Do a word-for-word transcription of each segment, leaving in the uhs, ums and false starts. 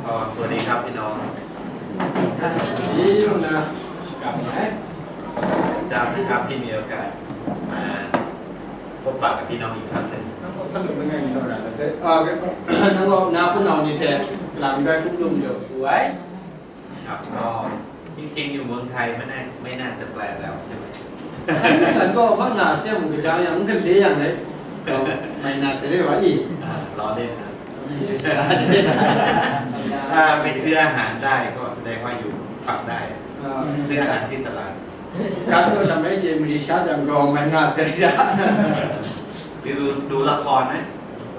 ก็สวัสดีครับพี่น้อง นี่นะ กลับไหม จำนะครับที่มีโอกาสมาพบปะกับพี่น้องอีกครั้งหนึ่ง ถ้าหลุดไม่ง่ายนี่เราดันเลยเออนั่งรอน้าคุณเอานี่แทนกลางได้ทุกลุงเดี๋ยวดูไว้ ครับ ก็จริงๆอยู่เมืองไทยไม่น่าไม่น่าจะแปลแล้วใช่ไหม อันนี้มันก็ว่าหนาเสียมันก็จะยังมันก็เลี้ยงเลย ไม่น่าเสียเลยว่าอีก อ่าล้อเล่นนะ ถ้าไปซื้ออาหารได้ก็แสดงว่าอยู่ฝั่งได้ อ่า ซื้ออาหารที่ตลาด ครับก็ทำให้เจมส์ริชาร์ดยังก็ไม่น่าเสียจะ ดูดูละครไหม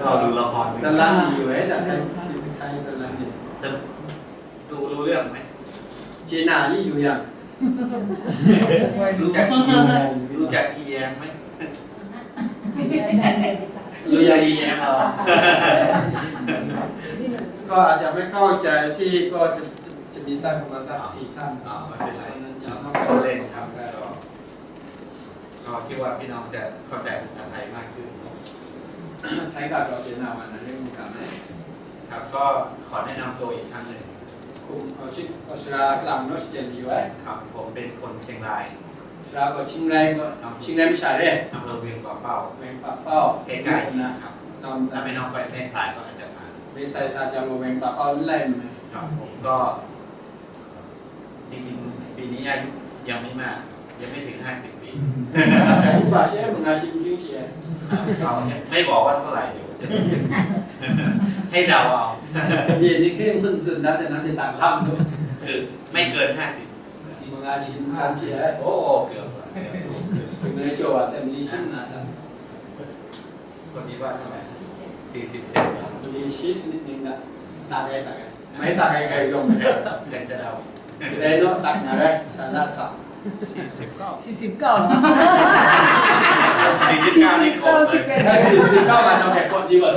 เราดูละครไหม จะรันอยู่ไว้แต่ไทยไทยจะรันอยู่ ดูรู้เรื่องไหม เจนานี่อยู่ยัง รู้จักอีแยมรู้จักอีแยมไหม รู้จักอีแยมเหรอ ก็อาจจะไม่เข้าใจที่ก็จะจะมีสักประมาณสักสี่ท่าน อ๋อไม่เป็นไร เราก็เล่นครับ ก็ก็คิดว่าพี่น้องจะเข้าใจภาษาไทยมากขึ้น ไทยกับเราเจนาวันนั้นเรื่องการไหม ครับ ก็ขอแนะนำตัวอีกครั้งหนึ่ง คุณเอาชื่อเอาชรากลางโนสเจนดีไว้ ครับ ผมเป็นคนเชียงราย ชราก็ชิงไรก็ ครับ ชิงไรไม่ใช่เร่ อำเภอเวียงป่าเป้า แวงป่าเป้า ใกล้ๆ นะ ครับ ตอน ถ้าไปนอกไปแม่สายก็อาจจะผ่าน ไม่ใส่สาจังว่าแวงป่าเป้านั่นแหละ ครับ ผมก็ จริงๆปีนี้อายุยังไม่มาก ยังไม่ถึงห้าสิบปี สาจังว่าเชื่อมึงอาชีพจริงเชียร์ เราไม่บอกว่าเท่าไหร่ เดี๋ยวจะให้เดาเอา เดี๋ยวนี้เคร่งสุดๆแล้วจากนั้นจะต่างล่ำด้วย คือไม่เกินห้าสิบ มึงอาชีพชั้นเชียร์ โอ้เกือบละเกือบ ถึงในโจทย์อ่ะจะมีชิ้นหนาจัง คนนี้ว่าเท่าไหร่ สี่สิบเจ็ด แล้ว มีชีสนิดนึงนะ ตักไงตักไง ไม่ตักไงใครยอม ใครจะเดา ได้เนาะตักมาได้ชนะสาม สี่สิบเก้า สี่สิบเก้าเหรอ สี่สิบเก้านี่โกงเลย สี่สิบเก้ามาจอมแขกกดดีกว่า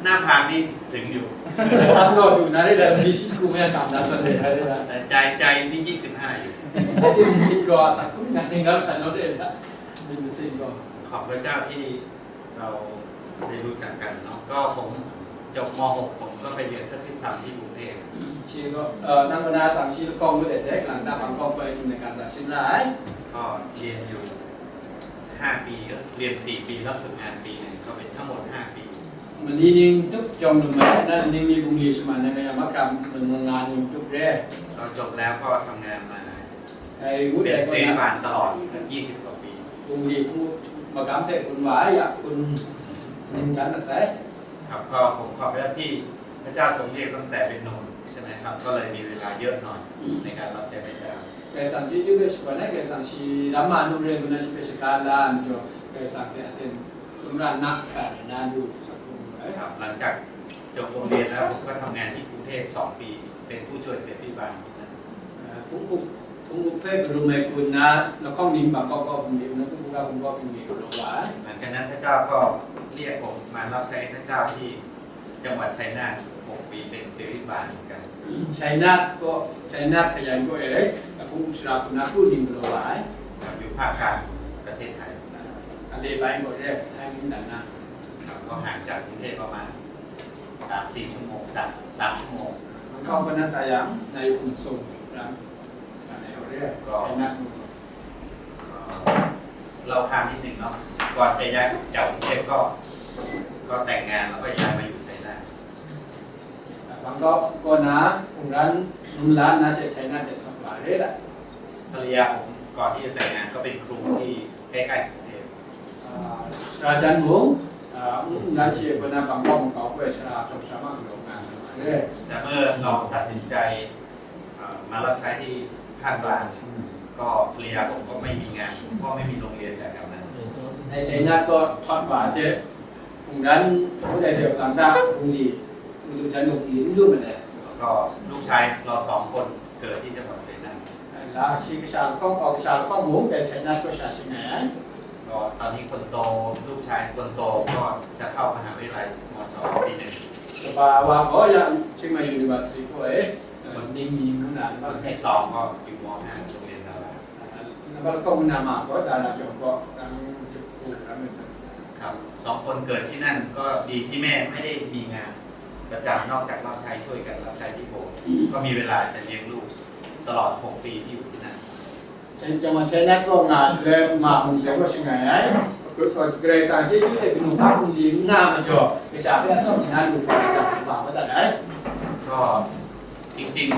หน้าผากนี่ถึงอยู่ ทำก็ดูนะได้เลยมีชีสกูไม่ทำนะส่วนใหญ่ได้ละ แต่ใจใจนี่ยี่สิบห้าอยู่ ที่มีก็สักครู่นะจริงแล้วฉันลดเองละมีเป็นสิ่งก็ ขอบพระเจ้าที่เราได้รู้จักกันเนาะ ก็ผมจบม .หก ผมก็ไปเรียนพระพิธรรมที่กรุงเทพ ชีก็เอ่อนั่งบรรดาสังชีละกองก็เด็ดแท้กลางตาบางกองไปอยู่ในการตัดสินหลาย ก็เรียนอยู่ห้าปี เอ้ย เรียนสี่ปี แล้วฝึกงานปีหนึ่ง ก็เป็นทั้งหมดห้าปี มันนี่นิ่งทุกจองหนุ่มมานั่นนิ่งมีบุญมีสมานในงานมากรรมหนึ่งงานนิ่งทุกเร่ เราจบแล้วก็ทำงานมา ไอ้วุฒิ เป็น ไอ้คน เส นั้น บานตลอดยี่สิบกว่าปี บุญมีผู้มากรรมเตะคุณหวายอ่ะคุณนิ่งฉันมาใส่ ครับ ก็ผมขอบพระที่พระเจ้าทรงเรียกตั้งแต่เป็นหนุ่มใช่ไหมครับ ก็เลยมีเวลาเยอะหน่อยในการรับใช้พระเจ้า แกสั่งที่ยูเวสก่อนนะแกสั่งชีรัมมานุเรกุณาชิเปชกาลานจอแกสั่งแต่เต็มสุนรานักการนานดูสักครู่เลย ครับ หลังจากจบโรงเรียนแล้วผมก็ทำงานที่กรุงเทพสองปี เป็นผู้ช่วยเสรีบาลที่นั่น เอ่อผมอุบผมอุบเพื่อไปรู้ไหมคุณนะแล้วข้องนิ่งบางก็ก็ผมเดียวนะคุณว่าผมก็เป็นเมียกับโรงวาย หลังจากนั้นพระเจ้าก็เรียกผมมารับใช้พระเจ้าที่จังหวัดชัยนาทหกปี เป็นเสรีบาลเหมือนกัน ชัยนาทก็ชัยนาทขยายก็เอ๋ยแต่ผมอุบสระคุณนะพูดนิ่งกับโรงวาย ครับ อยู่ภาคกลางประเทศไทย อะไรไปก็เรียกแทนนั้นนะ ครับ ก็ห่างจากกรุงเทพประมาณสามสี่ชั่วโมง สามสามชั่วโมง มันก็เป็นนักสายังในขนส่งนะสายเขาเรียก ก็ ชัยนาท เอ่อเล่าข้ามนิดหนึ่งเนาะ ก่อนจะย้ายจากกรุงเทพก็ ก็แต่งงานแล้วก็ย้ายมาอยู่ชัยนาท บางก็ก็นะองค์นั้นนุ่นล้านนะเสียชัยนาทเด็ดทำบาเรดอะ ภรรยาผมก่อนที่จะแต่งงานก็เป็นครูที่ใกล้ๆกรุงเทพ อ่าราจันหงส์อ่าองค์นั้นเสียก็นะบางก็ของเขาก็สระจบสามารถลงงานเลย แต่เมื่อเราตัดสินใจ เอ่อมารับใช้ที่ภาคกลาง ก็ภรรยาผมก็ไม่มีงาน ก็ไม่มีโรงเรียนแถวๆนั้น ในชัยนาทก็ทอดบาทเจอองค์นั้นผู้ใดเดียวกันได้องค์ดีองค์ดูจันทร์องค์ดีรู้มันแหละ แล้วก็ลูกชายเราสองคนเกิดที่จังหวัดชัยนาท แล้วชีกระชากข้องออกกระชากข้องหมูแต่ชัยนาทก็ชาชิงไง ก็ตอนนี้คนโตลูกชายคนโตก็จะเข้ามหาวิทยาลัย มศ ปีหนึ่ง สภาวะก็ยังเชียงใหม่ University ก็เอ๊ะ คนที่มีขนาด คนที่สองก็อยู่ ม.ห้า โรงเรียนดารา แล้วก็นำมาก็ดาราจบก็ทั้งจุดคู่ทั้งไม่สน ครับ สองคนเกิดที่นั่นก็ดีที่แม่ไม่ได้มีงาน ประจำ นอกจากรับใช้ ช่วยกันรับใช้ที่โบสถ์ ก็มีเวลาจะเลี้ยงลูกตลอดหกปีที่อยู่ที่นั่น จังหวัดชัยนาทก็งา และมาเมืองไทยก็เชียงใหม่ไอ้ ก็ก็เกรงสารที่อยู่ในกลุ่มภาคกลุ่มดีงามมาจ่อไปสาเพื่อส่งงานอยู่ก่อนจากบาปก็ตัดได้ ก็จริง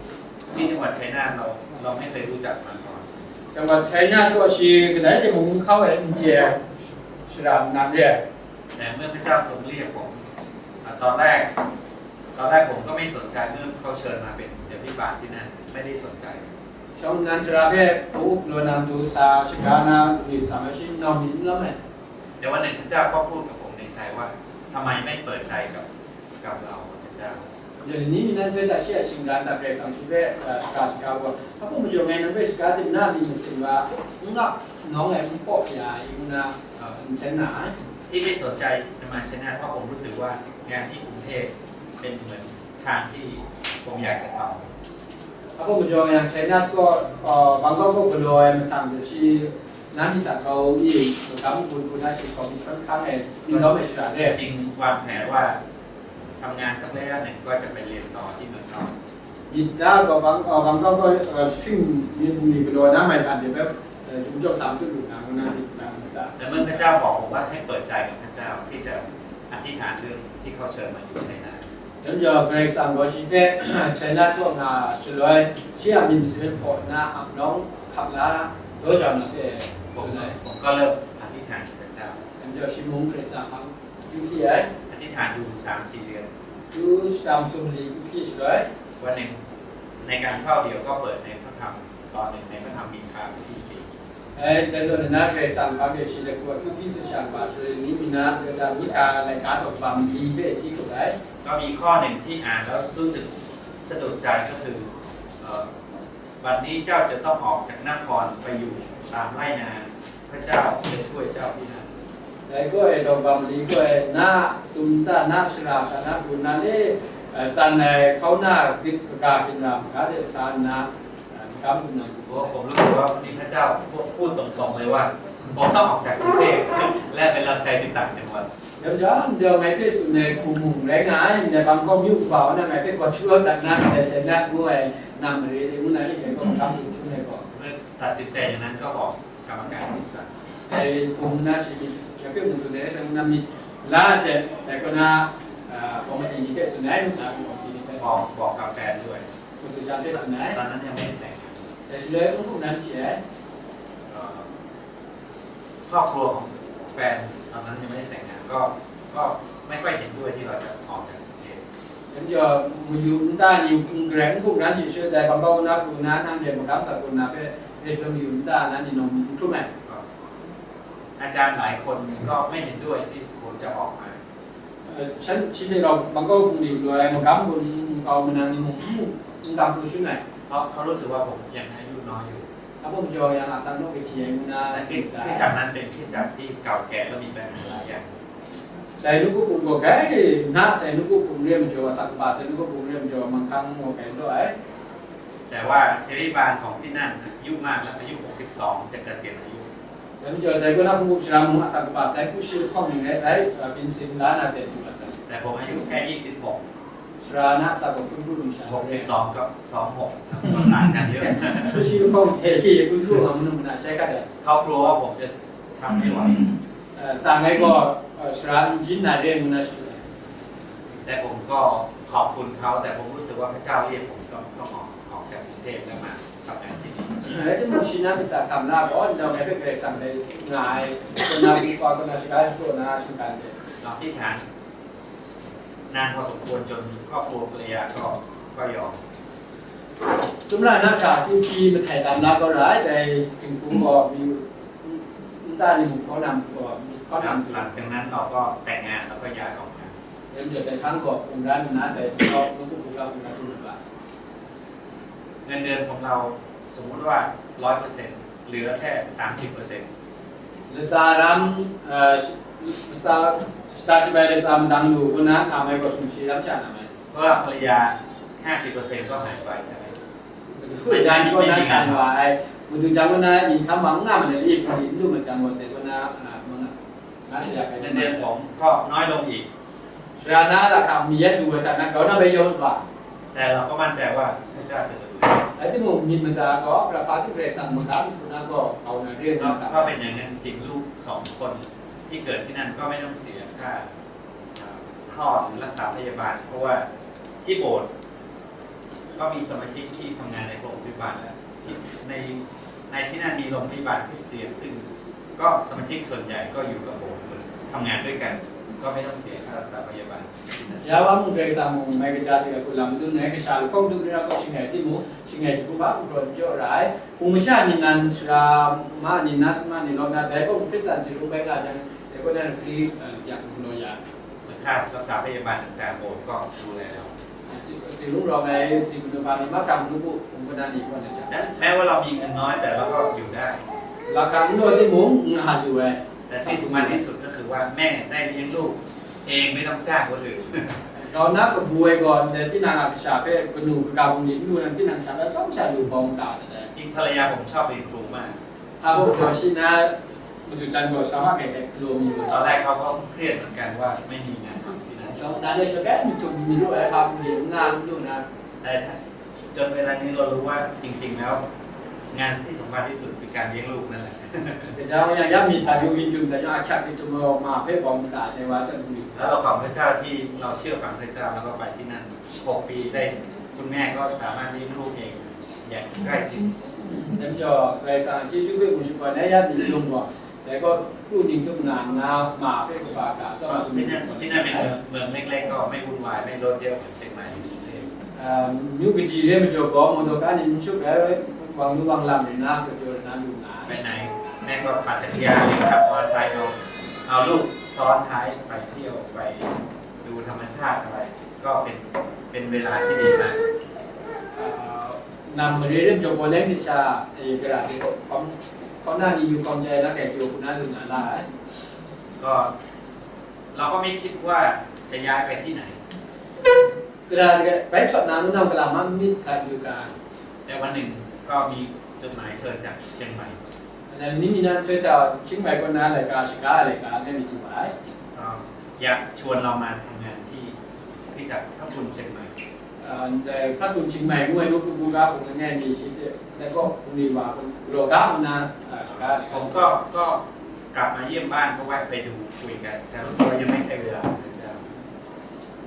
ๆที่จังหวัดชัยนาทเราเราไม่เคยรู้จักมาก่อน จังหวัดชัยนาทก็ชีก็ได้แต่ผมเข้าไปเจอสนามนักเรียน แต่เมื่อพระเจ้าทรงเรียกผมอ่ะตอนแรก ตอนแรกผมก็ไม่สนใจ เมื่อเขาเชิญมาเป็นศิษยาภิบาลที่นั่น ไม่ได้สนใจ ช่วงนั้นสระเพ่ผู้ลวนนำดูสาชิกานาดูสามาชินนอมมินแล้วไหม แต่วันหนึ่งพระเจ้าก็พูดกับผมในใจว่าทำไมไม่เปิดใจกับกับเราพระเจ้า เดี๋ยวนี้มีนั่นด้วยแต่เชื่อชิงร้านแต่เกรงสังชิเวะเอ่อสกาสกาวัวถ้าพวกมันจะไงนั่นเวสกาติมหน้ามีมันสิว่างับน้องไงมันเปาะยาอยู่นะเอ่อมันเส้นหนา ที่ไม่สนใจจะมาชนะเพราะผมรู้สึกว่างานที่กรุงเทพเป็นเหมือนทางที่ผมอยากจะทำ အဖို့မကျော်ရန်ခြေနတ်တော့ဘန်ကောက်ကိုကလော်ရန်မထံတရှိနာမီတာကောင်းကြီးကမ်ပူပူနာရှိကောင်းပြီးခန်းခန်းနဲ့ဒီတော့မရှိတာလေ จริงๆวางแผนว่าทำงานสักระยะหนึ่งก็จะไปเรียนต่อที่เมืองนอก ဒီတာတော့ဘန်ဘန်ကောက်ကိုရှင်မြင်ဘူးကလော်နာမိုင်တန်တဲ့ဘက်ကျွန်တော်စာမတူလို့နာမနာဒီတာ แต่เมื่อพระเจ้าบอกผมว่าให้เปิดใจกับพระเจ้าที่จะอธิษฐานเรื่องที่เขาเชิญมาอยู่ในนั้น Yamjaw Karai Kasang gaw shi hpe, China kaw nga shaloi, shi a myit masin hpe hpaw nna, ap nawng hkap la, daw jau na hpe, ผม tsun ai. ผมก็เริ่มอธิษฐานกับพระเจ้า Yamjaw shi mung Karai Kasang hpang kyu hpyi ai. อธิษฐานอยู่สามสี่เดือน Kyu shata masum mali kyu hpyi shaloi, วันหนึ่งในการเข้าเดียวก็เปิดในพระธรรมตอนหนึ่งในพระธรรมมีคาบทที่สี่ Ai, dai zawn na Karai Kasang hpa hpe shi laika akyu hpyi sa sha ma, shaloi ni mi na, Karai Kasang myit hta laika daw kaba mali hpe hpyi kau ai. ก็มีข้อหนึ่งที่อ่านแล้วรู้สึกสะดุดใจก็คือเอ่อวันนี้เจ้าจะต้องออกจากนครไปอยู่ตามไร่นา พระเจ้าจะช่วยเจ้าที่นั่น Dai gaw e daw kaba mali gaw e, na tum ta, na shara ta, na hku na le, eh, san ai hkauna grit kaga ginra hkra de sa nna, eh, magam hkum nang เพราะผมรู้สึกว่าวันนี้พระเจ้าพูดตรงๆเลยว่าผมต้องออกจากกรุงเทพและไปรับใช้ที่ต่างจังหวัด Yamjaw, ndai ngai hpe tsun ai hku mung rai nga ai, ndai Bangkok myu kaba wa na ngai hpe gaw chyu dat na, ndai China ngu ai nam mare de ngu na ni hpe gaw magam hkum hkrum ai gaw. เมื่อตัดสินใจอย่างนั้นก็บอกกรรมการบริษัท Dai hpung na shi myit, ya hpe mung tsun ai, asak ngu na myit la ai hte, dai kaw na, ah, komiti ni hpe tsun ai, na komiti ni hpe. บอกบอกกับแฟนด้วย Madu jan hpe tsun ai. ตอนนั้นยังไม่ได้แต่งงาน Dai shaloi n hku nan chye ai. เอ่อครอบครัวของแฟนตอนนั้นยังไม่ได้แต่งงานก็ก็ไม่ค่อยเห็นด้วยที่เราจะออกจากกรุงเทพ Yamjaw, mayu nta ni n garai n hku nan chye shaloi, dai Bangkok na hku na nang de magam sa hku na hpe, dai shaloi mayu nta na ni nawng n hkrum ai. ก็อาจารย์หลายคนก็ไม่เห็นด้วยที่ผมจะออกมา Shan, shi hte rau Bangkok hpung de galaw ai magam gaw nkau manang ni mung n mu, n kam pru shangun ai. เพราะเขารู้สึกว่าผมยังอายุน้อยอยู่ Ahpung majaw yang asak naw kahti ai ngu na แต่คริสตจักรนั้นเป็นคริสตจักรที่เก่าแก่และมีปัญหาหลายอย่าง Dai nawku hpung gaw grai na sai nawku hpung re ai majaw, asak kaba sai nawku hpung re ai majaw, manghkang maw grai law ai. แต่ว่าศิริบาลของที่นั่นอายุมากแล้ว อายุหกสิบสองจะเกษียณอายุ Dai majaw, dai kaw na hpung hpung sara mung asak kaba sai, hku shi lahkawng ning rai sai, a, byin sin la na dai du wa sai. แต่ผมอายุแค่ยี่สิบหก Sara na asak gaw hkun hkru ning sha หกสิบสอง กับ สองหก ต่างกันเยอะ Hku shi lahkawng hte hte hkun hkru nga manu mana shai hkat ai. เขากลัวว่าผมจะทำไม่ไหว Aa, tsa ngai gaw, aa, sara n jin na re ngu na shu ai. แต่ผมก็ขอบคุณเขา แต่ผมรู้สึกว่าพระเจ้าเรียกผมต้องต้องออกออกจากกรุงเทพแล้วมาทำงานที่นี่ Rai timung, shi na myit hta hkam na gaw, ndai ngai hpe Karai Kasang dai nga ai, kaw na bu kau, kaw na shaga shapraw na shinggan de. เราอธิษฐานนานพอสมควรจนครอบครัวภรรยาก็ก็ยอม Tsawmra na hta akyu hpyi mahtai tam na gaw ra ai, dai dinghpung gaw, mi, nta ni mung hkaw na mung gaw, mi hkaw na mung gaw. หลังจากนั้นเราก็แต่งงานแล้วก็ย้ายออกมา Dai majaw dai hkang gaw, hpung ran nna, dai hpung gaw, nawku hpung gaw, hpung ran hpung ran ba. เงินเดือนของเราสมมุติว่าร้อยเปอร์เซ็นต์ เหลือแค่สามสิบเปอร์เซ็นต์ Latsa lam, aa, latsa, shata shabai latsa madang lu gaw na, nga mai gaw sumshi lam sha na mai. เพราะว่าภรรยาห้าสิบเปอร์เซ็นต์ ก็หายไปใช่ไหม Madu jan gaw na shan wa ai, madu jan gaw na income ma n nga ma ai, li hpung li n lu ma jan gaw, dai gaw na, aa, ma nga, nga sa ya hkai เงินเดือนผมก็น้อยลงอีก สรานะราคามีเยอะดูอาจารย์นะเราน่าไปยอมกว่า แต่เราก็มั่นใจว่าพระเจ้าจะดูแล ไอ้ที่หมู่มีมันตาก็พระพักตร์ที่เกรซังมันครับคุณน้าก็เอาในเรื่อง ก็ นะครับ ก็เป็นอย่างนั้นจริง ลูกสองคนที่เกิดที่นั่นก็ไม่ต้องเสียค่า อ่า คลอดหรือรักษาพยาบาล เพราะว่าที่โบสถ์ก็มีสมาชิกที่ทำงานในโรงพยาบาลแล้ว ที่ใน ในที่นั่นมีโรงพยาบาลคริสเตียน ซึ่งก็สมาชิกส่วนใหญ่ก็อยู่กับโบสถ์ ทำงานด้วยกัน ก็ไม่ต้องเสียค่ารักษาพยาบาล Yawa mung Karai Kasang mung mai kaja hte hkrum lam madun ai kasha lahkawng dum ni ra kaw shangai timung, shangai jahku hpa gumhpraw n jaw ra ai. Hpung masha ni nan sara ma ni, nas ma ni lawt na, dai gaw Hkristan si rung bai nga jang, dai gaw nan free, eh, yak gumhpraw ya. ค่ารักษาพยาบาลต่างๆ โบสถ์ก็ดูแลเรา Si, si rung rawng ai, si gumhpraw ni mahkang mung gaw, hpung gaw nan ni gaw na jang. และแม้ว่าเรามีเงินน้อย แต่เราก็อยู่ได้ Lahkang n law timung, n hat lu ai. แต่สิ่งสำคัญที่สุดก็คือว่าแม่ได้เลี้ยงลูกเองไม่ต้องจ้างคนอื่น Rau na kabu ai gaw, ndai tinang a kasha hpe kanu kaga bungli n lu na, tinang sha hpe atsawm sha lu bawng ta ai. จริงๆ ภรรยาผมชอบเรียนครูมาก Hpa hpaw jaw shi na, madu jan gaw sa ma hkrai hkrai galaw mi lu. ตอนแรกเขาก็เครียดเหมือนกันว่าไม่มีงานทำที่นั่น Shawng nnan e shawng ai, madu mi lu ai hpa bungli n nga n lu na. แต่ จนเวลานี้เรารู้ว่าจริงๆ แล้ว งานที่สำคัญที่สุดคือการเลี้ยงลูกนั่นแหละ Gaja yang ya mi ta yu yin jun da ya kyak ni tu mo ma hpe bawng ta ne wa sa lu. แล้วเราขอบพระเจ้าที่เราเชื่อฟังพระเจ้าแล้วก็ไปที่นั่นหกปีได้ คุณแม่ก็สามารถเลี้ยงลูกเองอย่างใกล้ชิด Dai majaw, Karai Kasang a chyeju hpe mu shu gaw, nai ya mi lung gaw, dai gaw, kru ning tup nga, nga ma hpe kaba ga, tsawm a ที่นั่น ที่นั่นเป็นเมืองเมืองเล็กๆ ก็ไม่วุ่นวาย ไม่รถเยอะเหมือนเชียงใหม่หรือกรุงเทพ Yu kaji re majaw gaw, mawtaw ga ni n shup ai, wang lu wang lam ri na, pyaw pyaw ri na lu nga ai. ไปไหนแม่ก็ปั่นจักรยานหรือขับมอเตอร์ไซค์เอาเอาลูกซ้อนท้ายไปเที่ยวไปดูธรรมชาติอะไร ก็เป็นเป็นเวลาที่ดีมาก Nam mare rim jaw gaw, leng ni sha, e, gara de, hkawm, hkawm na ni yu hkawm jai na kai pyaw hku na lu na la ai. ก็เราก็ไม่คิดว่าจะย้ายไปที่ไหน Gara de, bai htawt na manam gala ma myit hka yu ga. แต่วันหนึ่งก็มีจดหมายเชิญจากเชียงใหม่ Nang ni mi nan hpe ta Chiang Mai kaw na laika shaga ai laika ngai mi du ai. ก็อยากชวนเรามาทำงานที่คริสตจักรพระคุณเชียงใหม่ Ndai hpa kun Chiang Mai ngu ai nawku ga hpung langai mi shi hte, dai gaw hpung ni wa hpung galaw ga nna, a, shaga ai laika. ผมก็ก็กลับมาเยี่ยมบ้านก็แวะไปดูคุยกัน แต่รู้สึกว่ายังไม่ใช่เวลาของพระเจ้า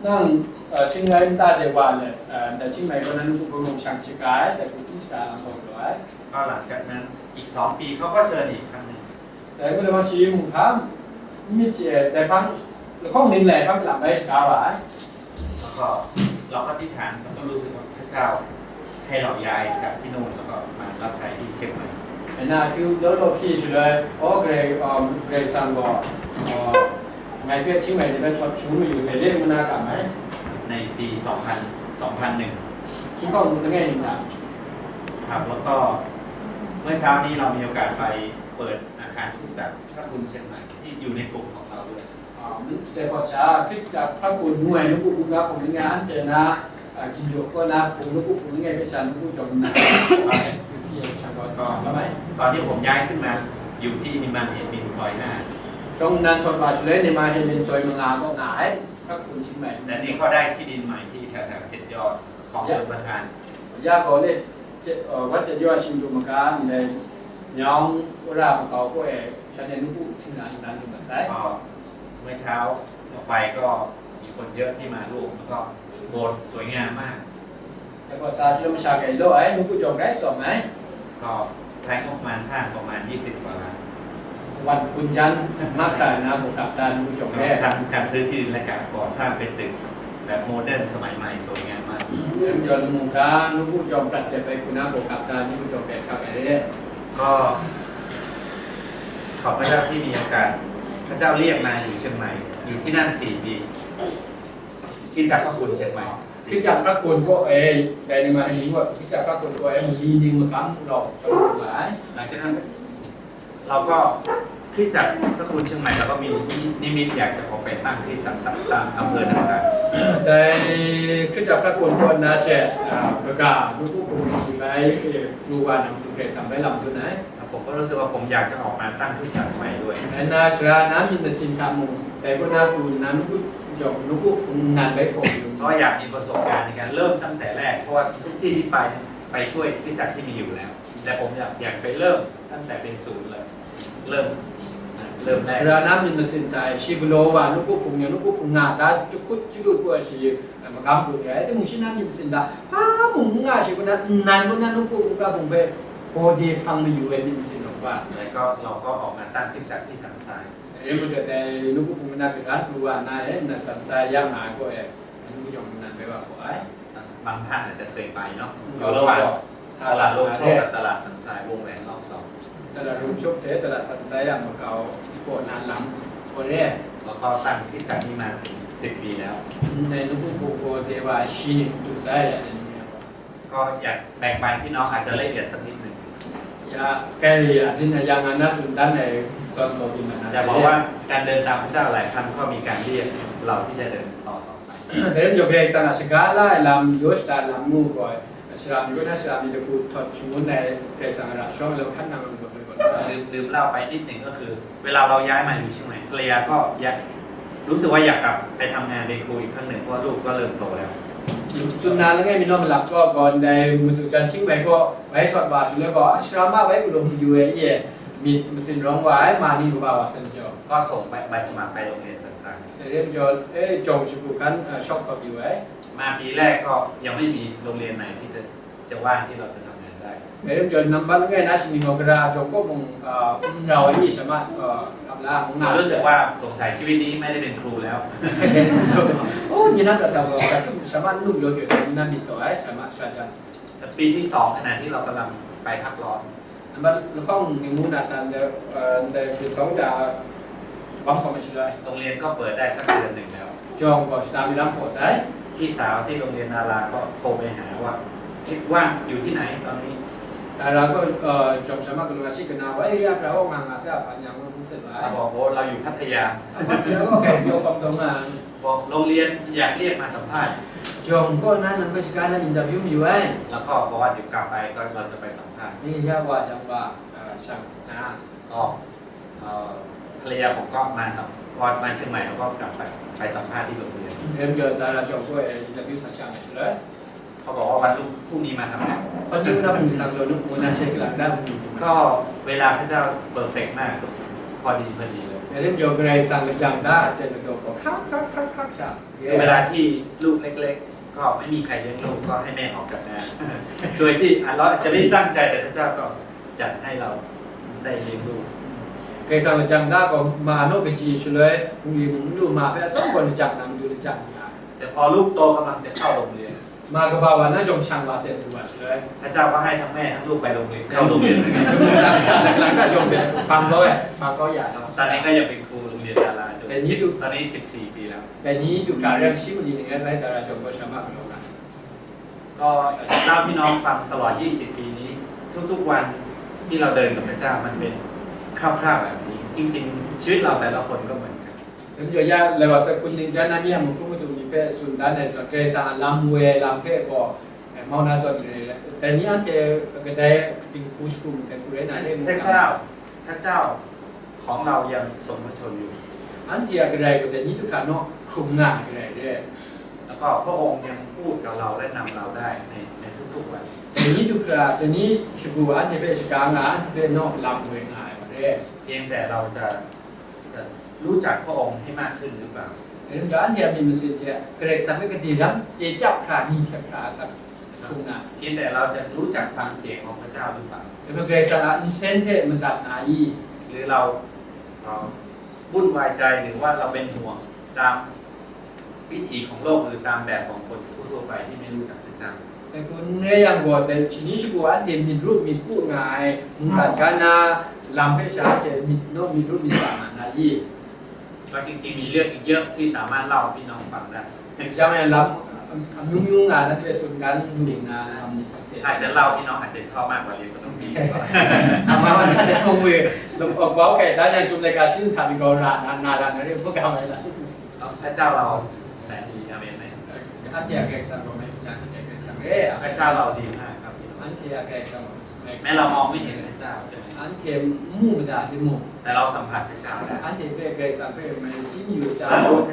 Nang, a, Chiang Mai nta de wa let, a, ndai Chiang Mai kaw na nawku hpung mung shang shaga ai, dai hpung hpyi shaga ai lam gaw galaw ai. ก็หลังจากนั้นอีกสองปีเขาก็เชิญอีกครั้งหนึ่ง Dai gaw, dai wa shi mung hkam, n myit chye ai, dai hpang, lahkawng ning lai hpang lam bai shaga wa ai. แล้วก็เราก็อธิษฐาน แล้วก็รู้สึกว่าพระเจ้าให้เราย้ายจากที่นู่น แล้วก็มารับใช้ที่เชียงใหม่ Dai na akyu daw daw hpyi shaloi, aw, Karai, um, Karai Kasang gaw, uh, ngai hpe Chiang Mai ni bai htawt shangun mayu sai re ngu na kam ai. ในปีสองพัน สองพันหนึ่ง Hkying hkawng langai ning hta. ครับ แล้วก็เมื่อเช้านี้เรามีโอกาสไปเปิดอาคารคริสตจักรพระคุณเชียงใหม่ที่อยู่ในกลุ่มของเราด้วย A, dai gaw sha, Hkristu hpra hkun ngu ai nawku hpung ga hpung langai anhte na, a, ginjaw kaw na hpung nawku hpung langai hpe sha nawku jawm nna, a, yu hpyi ai masha gaw, a, la mai. ตอนที่ผมย้ายขึ้นมาอยู่ที่นิมมานเหมินซอยห้า Shawng nnan htawt wa shaloi, Niman Hemin soi manga kaw nga ai, hpra hkun Chiang Mai. และนี่ก็ได้ที่ดินใหม่ที่แถวๆ เจ็ดยอดของชลประทาน Ya gaw let, Jet, uh, wat jet yaw a shingdu maga ndai, Myawng Wora makau kaw e, shan e nawku htingran dan lu mat sai. ก็เมื่อเช้าออกไปก็มีคนเยอะที่มาร่วม แล้วก็โบสถ์สวยงามมาก Dai gaw sa shalawm masha grai law ai, nawku jawng grai tsawm ai. ก็ใช้งบประมาณสร้างประมาณยี่สิบกว่าล้าน Wan hkun jan, mahkra na gaw kap ta nawku jawng grai. การการซื้อที่ดินและการก่อสร้างเป็นตึกแบบโมเดิร์นสมัยใหม่สวยงามมาก Dai majaw lamu ga, nawku jawng prat dep ai hku na gaw kap ta nawku jawng grai hkap ai re. ก็ขอบพระเจ้าที่มีโอกาส พระเจ้าเรียกมาอยู่เชียงใหม่ อยู่ที่นั่นสี่ปี คริสตจักรพระคุณเชียงใหม่ Hkristu hpra hkun kaw e, dai ni ma ni wa, Hkristu hpra hkun kaw e, mali ning magam rau, rau ai. หลังจากนั้นเราก็คริสตจักรพระคุณเชียงใหม่เราก็มีนิมิตอยากจะออกไปตั้งคริสตจักรตามอำเภอต่างๆ Dai Hkristu hpra hkun kaw nna she, a, kaga, nawku hpung shi bai, e, pru wa na matu Karai Kasang bai lam dun ai. ผมก็รู้สึกว่าผมอยากจะออกมาตั้งคริสตจักรใหม่ด้วย Nna sara na myit masin hta mung, dai kaw na pru nna nawku ยองนุกุ นันไปผมอยู่ ก็อยากมีประสบการณ์ในการเริ่มตั้งแต่แรก เพราะว่าทุกที่ที่ไปไปช่วยคริสตจักรที่มีอยู่แล้ว แต่ผมอยากอยากไปเริ่มตั้งแต่เป็นศูนย์เลย เริ่มเริ่มแรก Sara na myit masin tai, shi galaw wa, nuku hpung ya, nuku hpung nga, da jahkut jahlu ku ai shi, eh, magam gu ya, ai, ti mung shi na myit masin da, hpa mung n nga shi ku na, nnan ku na, nuku hpung ka hpung hpe, gaw de hpang mayu ai myit masin law wa. แล้วก็เราก็ออกมาตั้งคริสตจักรที่สันทราย Rai mu jawt dai, nuku hpung na, gagan pru wa na, eh, na san sai ya nga ai gaw, eh, nuku jawng nnan bai wa gaw ai. บางท่านอาจจะเคยไปเนาะ อยู่ระหว่างตลาดโรงโชคกับตลาดสันทรายวงแหวนรอบสอง ตลาดโรงโชค แต่ตลาดสันทรายอะ มาเก๊า โกะนานหลัง โกะแรก แล้วก็ตั้งคริสตจักรนี้มาถึงสิบปีแล้ว ในลูกผู้โกะเดวาชีนี่ดูซ้ายแหละ ก็อยากแบ่งปันพี่น้องอาจจะละเอียดสักนิดหนึ่ง Ya, kai azin a yang a na tsun dan ai zawn law byin ma na แต่บอกว่าการเดินตามพระเจ้าหลายครั้งก็มีการเรียกเราที่จะเดินต่อต่อไป Dai lam jaw Karai Kasang a shaga la ai lam, yaw shada lam mu gaw, shara mi kaw na shara mi daku htawt shangun ai Karai Kasang a ra shawng ai lam hkan nang lam gaw gaw gaw. ดื่มดื่มเหล้าไปนิดหนึ่งก็คือ เวลาเราย้ายมาอยู่เชียงใหม่ภรรยาก็อยากรู้สึกว่าอยากกลับไปทำงานเป็นครูอีกครั้งหนึ่งเพราะว่าลูกก็เริ่มโตแล้ว Tsun na langai mi naw malap gaw gaw ndai madu jan hkying mai gaw bai htawt wa shaloi gaw, ashram a bai galaw mayu ai e, myit masin rawng wa ai ma ni kaba wa san jaw. ก็ส่งใบใบสมัครไปโรงเรียนต่าง Dai lam jaw, e, jawng shagu hkan, a, shawk hkawt yu ai. ๆ มาปีแรกก็ยังไม่มีโรงเรียนไหนที่จะจะว่างที่เราจะทำงานได้ Dai lam jaw, nambat langai na shani gaw gara jawng kaw mung, a, n rau ai mi sha ma, a, ap la, mung nga รู้สึกว่าสงสัยชีวิตนี้ไม่ได้เป็นครูแล้ว O, ni na kata gaw, katu sha ma n lu law jaw sa, ni na myit taw ai, sha ma sha jan. แต่ปีที่สองขณะที่เรากำลังไปพักร้อน Nambat lahkawng ni ngu na hta ndai, eh, ndai byin bawng hta bang hkawm ai shaloi, โรงเรียนก็เปิดได้สักเดือนหนึ่งแล้ว jawng gaw shada mi lam hpaw sai. พี่สาวที่โรงเรียนดาราก็โทรไปหาว่าเอ๊ะว่างอยู่ที่ไหนตอนนี้ Dara gaw, eh, jawng sha ma kanu a shi kana wa, eh, ya pra wa nga nga hta hpa nyang wa hpung sat wa เรา ai. บอกโอ้เราอยู่พัทยา Hpa hpang sha gaw kai pyaw hkawm taw nga ai. บอกโรงเรียนอยากเรียกมาสัมภาษณ์ Jawng gaw na nang hpe shaga na interview mayu ai. แล้วก็บอกว่าเดี๋ยวกลับไปก็เราจะไปสัมภาษณ์ Eh, ya wa jang wa, eh, shang na. ก็เอ่อภรรยาผมก็มาสัมพอมาเชียงใหม่แล้วก็กลับไปไปสัมภาษณ์ที่โรงเรียน Em jaw dara jawng gaw, eh, interview sa shang ai shaloi. เขาบอกว่าวันรุ่งพรุ่งนี้มาทำงาน Hpa ni na hpung sang law nu, ngu na she kala da hpung. ก็เวลาพระเจ้า perfect มากสุดพอดีพอดีเลย Dai lam jaw Karai Kasang lajang da, a ten ladaw gaw hkrak hkrak hkrak hkrak sha. เวลาที่ลูกเล็กๆ ก็ไม่มีใครเลี้ยงลูกก็ให้แม่ออกจากงาน โดยที่อ่ะเราอาจจะไม่ได้ตั้งใจแต่พระเจ้าก็จัดให้เราได้เลี้ยงลูก Karai Kasang lajang da gaw, ma naw kaji shaloi, bungli bunglu ma hpe atsawm gaw lajang na madu lajang nga. แต่พอลูกโตกำลังจะเข้าโรงเรียน Ma kaba wa na jawng shang wa ten du wa shaloi, พระเจ้าก็ให้ทั้งแม่ทั้งลูกไปโรงเรียนเข้าโรงเรียนเหมือนกัน Karai Kasang lajang da jawng hpe hpang kau ai, hpang kau ya taw. ตอนนี้ก็ยังเป็นครูโรงเรียนดาราจน แต่นี่ดู ตอนนี้สิบสี่ปีแล้ว Dai ni du hkra rai shi mali ni ngai sai dara jawng gaw sha ma galaw nga. ก็เล่าให้พี่น้องฟังตลอด ยี่สิบ ปีนี้ ทุกๆวันที่เราเดินกับพระเจ้ามันเป็นคร่าวๆแบบนี้ จริงๆ ชีวิตเราแต่ละคนก็เหมือนกัน Dai majaw ya lai wa sai hkun ning jan na ni a mung hkrum madu ni hpe tsun dan ai zawn, Karai Kasang a lam woi ai lam hpe gaw, eh, mau na zawn re, dai ni anhte kadai dinghku shagu mung dai hku rai na re, พระเจ้าพระเจ้าของเรายังทรงพระชนม์อยู่ Anhte a Karai gaw dai ni du hkra naw hkrum nga ai Karai re. แล้วก็พระองค์ยังพูดกับเราและนำเราได้ในในทุกๆวัน Dai ni du hkra, dai ni shagu anhte hpe shaga nga, anhte hpe naw lam woi nga ai wa re. เพียงแต่เราจะจะรู้จักพระองค์ให้มากขึ้นหรือเปล่า Dai lam jaw anhte a myit masin hte Karai Kasang hpe gade lam chye chyap hkra ni hte hkra asak hkrum na. เพียงแต่เราจะรู้จักฟังเสียงของพระเจ้าหรือเปล่า Dai majaw Karai Kasang a nsen hpe madat na i? หรือเราเอ่อวุ่นวายใจหรือว่าเราเป็นห่วงตามวิถีของโลกหรือตามแบบของคนทั่วๆไปที่ไม่รู้จักพระเจ้า Dai hku n rai yang gaw, dai shani shagu anhte myit rup myit pu nga ai mungkan ga na lam hpe sha anhte myit naw myit rup myit sa nga na i? ก็จริงๆมีเรื่องอีกเยอะที่สามารถเล่าให้พี่น้องฟังได้ Jang e lam amyu myu nga na hte tsun dan lu na lam ni sakse. อาจจะเล่าพี่น้องอาจจะชอบมากกว่าเรียนภาษาอังกฤษ Ama wa na de mung we, lo, o, bau kai dan yang jum laika shin hta mi gaw ra na, na ra na re, bu ga mai la. พระเจ้าเราแสนดีอาเมนไหม Anhte a Karai Kasang gaw mai hpyi jang, anhte a Karai Kasang re. พระเจ้าเราดีมากครับพี่น้อง Anhte a Karai Kasang gaw mai. แม้เรามองไม่เห็นพระเจ้าใช่ไหม Anhte mu mada timung, แต่เราสัมผัสพระเจ้าได้ anhte hpe Karai Kasang hpe mai chyin yu เรารู้ jang,